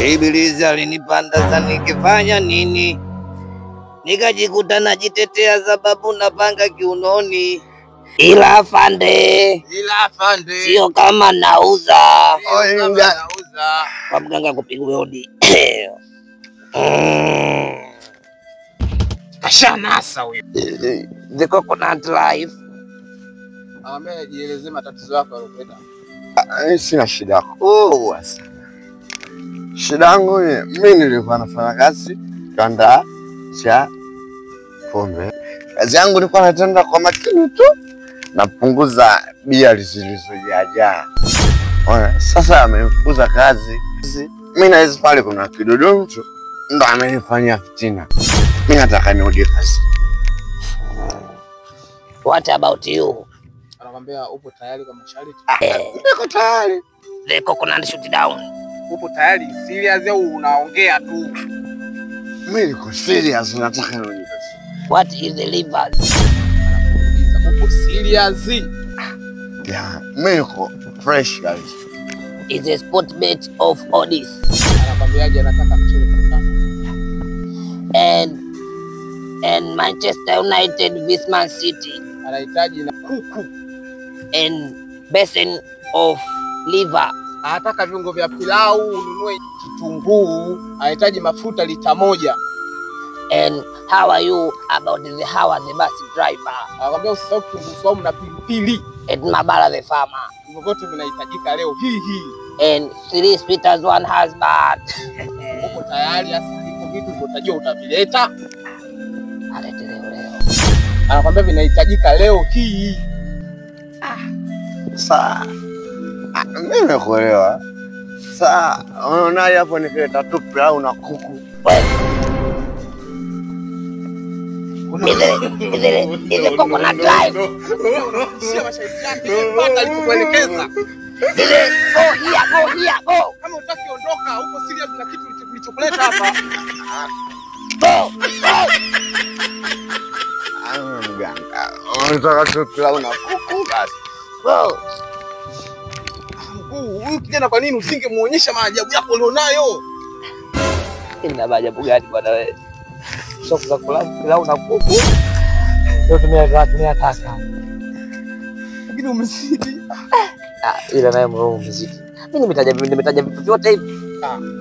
Ibilisi alinipanda sana nikifanya nini? Nikajikuta najitetea sababu napanga kiunoni. Ila afande, Ila afande. sio kama nauza. Sio kama nauza. Kwa mganga kupigwa hodi. Kashanasa huyo. The coconut life. Ambaye jielezee matatizo yako yaliokuleta. Sina shida kubwa sana. Shida yangu mimi nilikuwa nafanya kazi kiwanda cha pombe. Kazi yangu nilikuwa natenda kwa makini tu, napunguza bia zilizojaa. Ona, sasa amenifukuza kazi. Mimi na pale kuna kidodo mtu ndo amenifanyia fitina. Mimi nataka nirudi kazi. What about you? Anakwambia upo tayari kwa masharti? Niko tayari. The coconut shoot down. Upo tayari serious au unaongea tu? Mimi niko serious, nataka nirudi kazi. What is the liver? Anakuuliza upo serious? Yeah, mimi niko fresh guys. Is a sport bet of Odis. Anakwambiaje anataka mchele kutoka? And Manchester United vs Man City. Anahitaji na kuku. And basin of liver. Anataka viungo vya pilau, ununue kitunguu, anahitaji mafuta lita 1. And how are you about the how the bus driver? Anakwambia usisahau kitunguu saumu na pilipili. And Mabala the farmer. Hivyo vyote vinahitajika leo hii hii. And 3 sweeters 1 husband. Uko tayari sasa hivyo vitu utajua utavileta? Alete leo leo. Anakwambia vinahitajika leo hii. Sasa mimi nimekuelewa. Sasa unaonaje hapo nikileta tu pilau na kuku? Ile coconut life. Sio masharti yake, pata alikuelekeza. Ile go here, go here, go. Kama hutaki ondoka, uko serious na kitu kilichokuleta hapa. Go, go. Mganga, unataka tu pilau na kuku basi. Go. Mkuu, huyu kijana kwa nini usingemuonyesha maajabu yako ulionayo? Ina maajabu gani bwana wewe? Sio za kula pilau na kuku. Leo tumia taka. Lakini umezidi. Ila naye mroho umezidi. Mimi nimetaja vitu vyote hivi.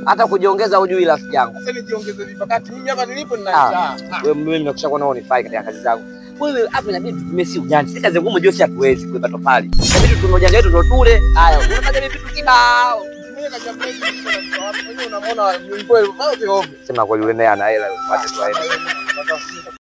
Hata kujiongeza hujui rafiki yangu. Sasa nijiongeze vipi wakati mimi hapa nilipo nina njaa? Wewe mimi nakushakuwa nao unifai katika kazi zangu. Wewe hapa inabidi tutumie si ujanja. Si kazi ngumu Josi hatuwezi kuiba tofali. Inabidi tutumie ujanja wetu ndio tule. Haya, unataja vitu kibao. Mwenyewe unamwona ni kweli. Sema kwa yule naye ana hela, acha tu aende.